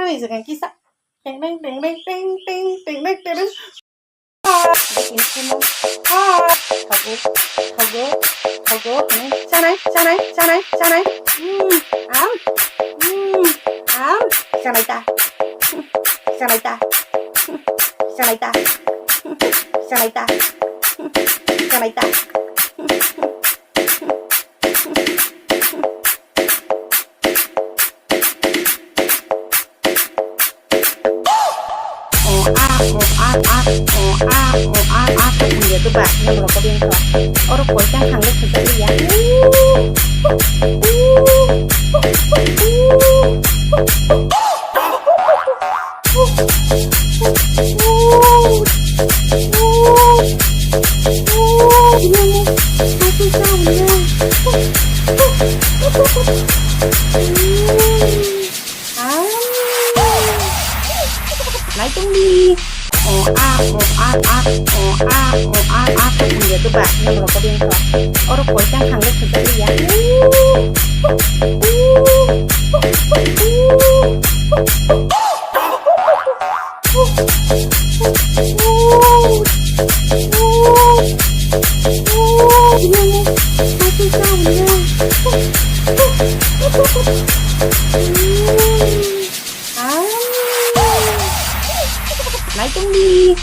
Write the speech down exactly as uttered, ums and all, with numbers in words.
Tei jaga kisa. Teng, teng, teng, teng, teng, teng, teng, teng, teng. Ah, ini kena. Ah, thogo, thogo, thogo, ini. Chanai, chanai, chanai, chanai. Hmm, am. Hmm, am. Chanai ta. Chanai ta. Chanai ta. Chanai ta. Chanai ta. O a, o a, a, o a, o a, a, khe thang ya khe ba, nang rok ko beng kho. Oro koi ta thang le thang ya. Naitung di. O a, o a, a, o a, o a, a, khe thang ya khe ba, nang rok ko beng kho. Oro koi ta thang le thang ya. Naitung di.